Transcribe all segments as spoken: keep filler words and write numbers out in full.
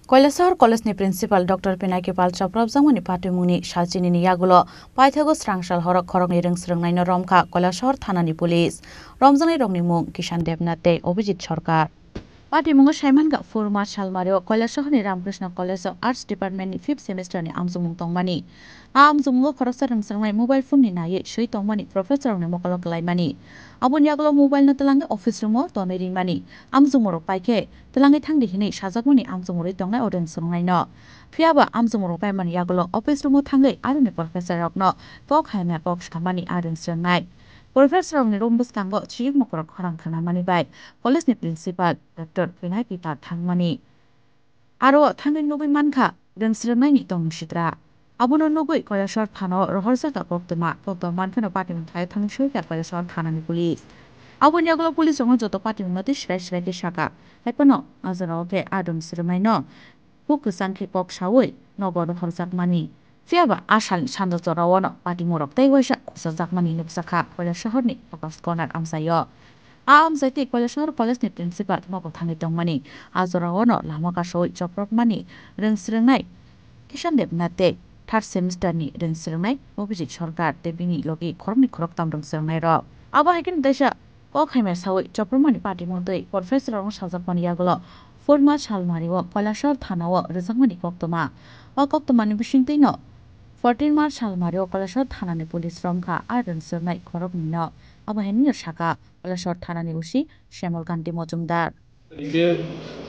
Kailasahar College ni Principal Doctor Pinaki Pal chopropjakmani patimungni salchinini yagulo paithago srangsal horo khoroknwi rwngsrwngnaino romkha Kailasahar thanani police. Romjaknairokni mung Kishan Debnath tei Abhijit Sarkar. Patimungo saimankha, former salmario Kailasahar ni Ramakrishna College of Arts Department ni fifth semester ni amchukmung tongmani. A amchukmungo khoroksa rwngsrwngnai mobile phone ni naiwi swi tongmani professor rokni mokolo kwlaimani. Aboni yagulo mobile no twlangwi office room o tonwi ringmani. Amchukmungrok paikhe twlangwi thangdi hinwi sajakmani amchukmung rwi tongnai o rwngsrwngnaino. Phiyaba amchukmungrok paimani yagulo office room o thangwi aroni professor rokno kok hamya kok samani a rwngsrwngnai. Professor rokni room bwskango chiyuk mokorok khorang khnamani bai college ni principal Doctor Pinaki Pal thangmani. Aro thangwi nugwi mankha, rwngsrwngnaini tongmung sitra. Abono nugwi Kailasahar thana-o rohorjakha koktwma, koktwma mankheno patimung thaio thangwi soikha Kailasahar thanani police. Aboni yagulo police rokno joto patimungno tei swrai swrai khe sakha. Haiphano a jorao khe a rwngsrwngnaino kuk kwchang khe kok saui nogo rohorjakmani. Phiyaba a salni sanja jorao-no patimungrok tei waisa khoroksa jakmani nukjakha Kailasahar ni Focus Corner amchaio. A amchai tei Kailasahar College ni principal nogo thangwi tongmani. A jorao-no lama kasaui chopropmani rwngsrwngnai Kishan Debnath tei third semester ni rwngsrwngnai Abhijit Sarkar tei bini logi khoroknwi khoroktam rwngsrwngnairok. Abo hai kheno teisa kok hamya saui chopropmani patimung tei professor rokno sajakmani yagulo former salmario Kailasahar thana-o rwjakmani koktwma. O koktwmani bisingtwino fourteen March salmario Kailasahar thanani police romkha a rwngsrwngnai khoroknwino. Abo hai nino sakha Kailasahar thanani O C Shyamol Kanti Mojumdar. এদিকে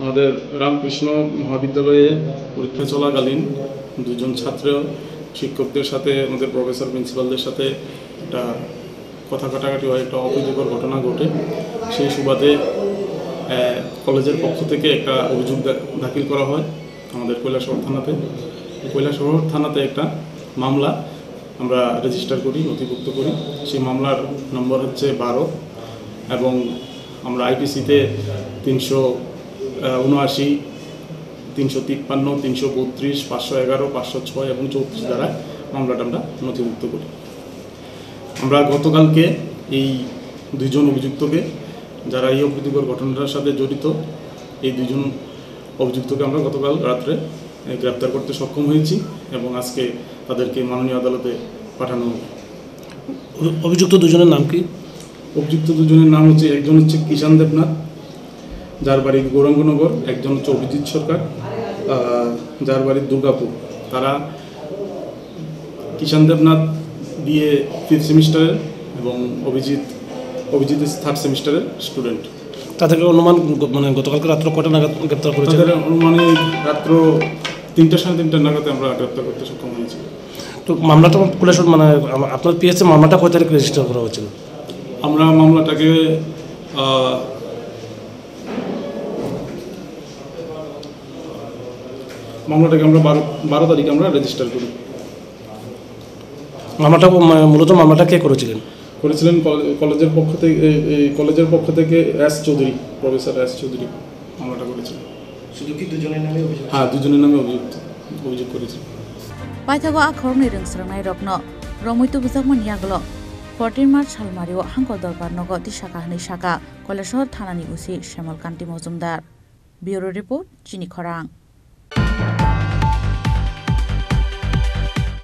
আমাদের রামকৃষ্ণ মহাবিদ্যালয়ে পরীক্ষা চলাকালীন দুজন ছাত্র শিক্ষকদের সাথে আমাদের প্রফেসর প্রিন্সিপালদের সাথে একটা কথা কাটাকাটি হয়, একটা অপ্রীতিকর ঘটনা ঘটে। সেই সুবাদে, আহ, কলেজের পক্ষ থেকে একটা অভিযোগ দা-, দাখিল করা হয় আমাদের কৈলাসহর থানাতে। কৈলাসহর থানাতে একটা মামলা আমরা রেজিস্টার করি, নথিভুক্ত করি। সেই মামলার নম্বর হচ্ছে বারো এবং আমরা আইপিসিতে তিনশো উনআশি, তিনশো তিপ্পান্ন, তিনশো বত্রিশ, পাঁচশো এগারো, পাঁচশো ছয় এবং চৌত্রিশ ধারায় মামলাটা আমরা নথিভুক্ত করি। আমরা গতকালকে এই দুইজন অভিযুক্তকে, যারা এই অপ্রীতিকর ঘটনাটার সাথে জড়িত, এই দুইজন অভিযুক্তকে আমরা গতকাল রাত্রে, এ, গ্রেপ্তার করতে সক্ষম হয়েছি এবং আজকে তাদেরকে মাননীয় আদালতে পাঠানো হবে। অভি-, অভিযুক্ত দুজনের নাম কি? অভিযুক্ত দুজনের নাম হচ্ছে, একজন হচ্ছে কিষান দেবনাথ, যার বাড়ি গৌরাঙ্গনগর, একজন হচ্ছে অভিজিৎ সরকার, আহ, যার বাড়ি দুর্গাপুর। তারা কিষান দেবনাথ বিএ ফিফথ সেমিস্টারের এবং অভিজিৎ, অভিজিৎ থার্ড সেমিস্টারের স্টুডেন্ট। তাদেরকে অনুমান গ-, মানে, গতকালকে রাত্র কয়টা নাগাদ গ্রেপ্তার করেছেন? তাদের অনুমানে রাত্র তিনটা, সাড়ে তিনটা নাগাদ আমরা গ্রেপ্তার করতে সক্ষম হয়েছি। তো মামলাটা পুলিশ, মানে, আম-, আপনার পিএসএ মামলাটা কয় তারিখ রেজিস্টার করা হয়েছিল? আমরা মামলাটাকে, আহ, মামলাটাকে আমরা বারো, বারো তারিখে আমরা রেজিস্টার করি। মামলাটা কো-, মা-, মূলত মামলাটা কে করেছিলেন? করেছিলেন কলে-, কলেজের পক্ষ থেকে, এই, এই কলেজের পক্ষ থেকে এস চৌধুরী, প্রফেসর এস চৌধুরী মামলাটা করেছিলেন। শুধু কি দুজনের নামে অভিযোগ? হ্যাঁ, দুজনের নামে অভিযুক্ত, অভিযোগ করেছি। Paithago a khoroknwi rwngsrwngnairokno romwi tubujakmani yagulo fourteen March salmario Hangkol Dorbar nogo tisakha hwnwi sakha Kailasahar thanani O C Shyamol Kanti Mojumdar. Bureau Report, Chini Khorang.